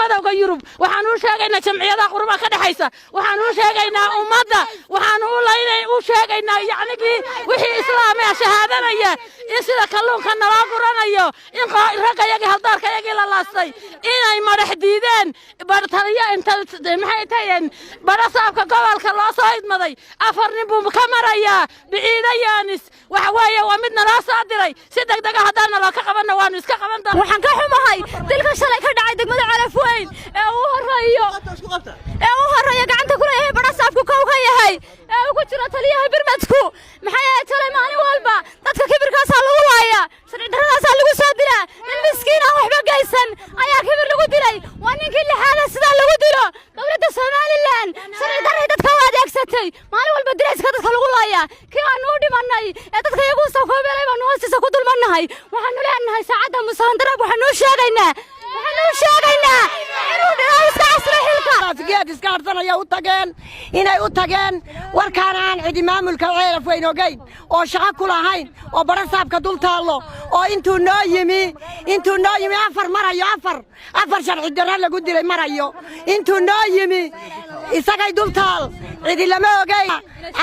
Madowga Yurub, waxaanu u sheegaynaa jamciyadaha qurumaha ka dhexaysa, waxaanu u sheegaynaa ummadda, waxaanu u sheegaynaa yacnigii wixii islaamee shahaadanaya in sida kalluunka naloo guranayo, in raggayagii haldaarkayagii la laastay, inay madax diideen taliyo inta maxay tahayeen badhasaabka gobolka loo soo idmaday. Afar nin buu ka marayaa Biciide Yoonis. Waxa weeye waa mid naloo soo diray. Si degdega haddaan naloo ka qabanna, waanu iska qaban doonaa. Waxaan ka xumahay dilka shalay ka dhacay degmada Calafweyn ee uu horreeyo gacanta ku leeyahay badhasaabku kow ka yahay ee uu ku jiro taliyaha birmadku. Maxay ahayd talay? Maalin walba dadka kibirkaasaa lagu laayaa, sharci darradaasaa lagu soo dilaa. Nin miskiin aan waxba geysan ayaa kibir lagu dilay. Waa ninkii lixaada sidaa lagu dilo. Dowladda Somaliland sharci darray dadka u adeegsatay. Maalin walba dirayska dadka lagu laayaa. Kii aanu u dhimannay ee dadka iyagu sawkoobeelay baanu hoostiisa ku dulmannahay. Waxaanu leenahay saacadda musahandaraab waxaanu u sheegaynaa inuu dhinaw iska casro xilka. Geed iska harsanaya u tageen, inay u tageen warkaana aan cidi maamulka Ceelaf Weyn ogayn oo shaqo ku lahayn oo badhasaabka dul taallo oo intuu noo yimi afar marayo, afar sharci darro lagu dilay marayo. Intuu noo yimi isagay dul taal, cidi lama ogayn.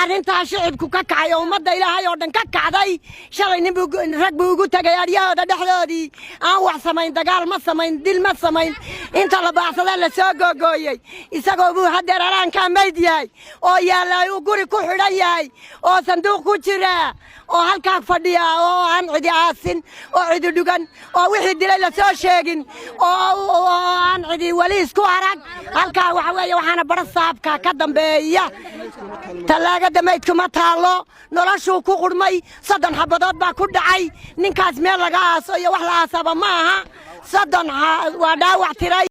Arrintaa shicibku ka kacay oo ummadda Ilaahay oo dhan ka kacday. Shalay nin buu rag buu ugu tegay aryahooda dhexdoodii, aan wax samayn, dagaal ma samayn, dil ma samayn. Inta la baacsadee la soo googooyey isagoo buu haddeer araankaa mayd yahay oo yaallay, uu guri ku xidhan yahay oo sanduuq ku jiraa oo halkaa fadhiya oo aan cidi aasin oo cidi dhugan oo wixii dilay la soo sheegin oo aan cidi weli isku arag. Halkaa waxa weeye waxaana badhasaabka ka dambeeya. Tallaagada maydkuma taallo, noloshuu ku qudhmay. 30 xabadood baa ku dhacay ninkaas. Meel laga aaso iyo wax la aasaba ma aha. 30 waa dhaawac tiray.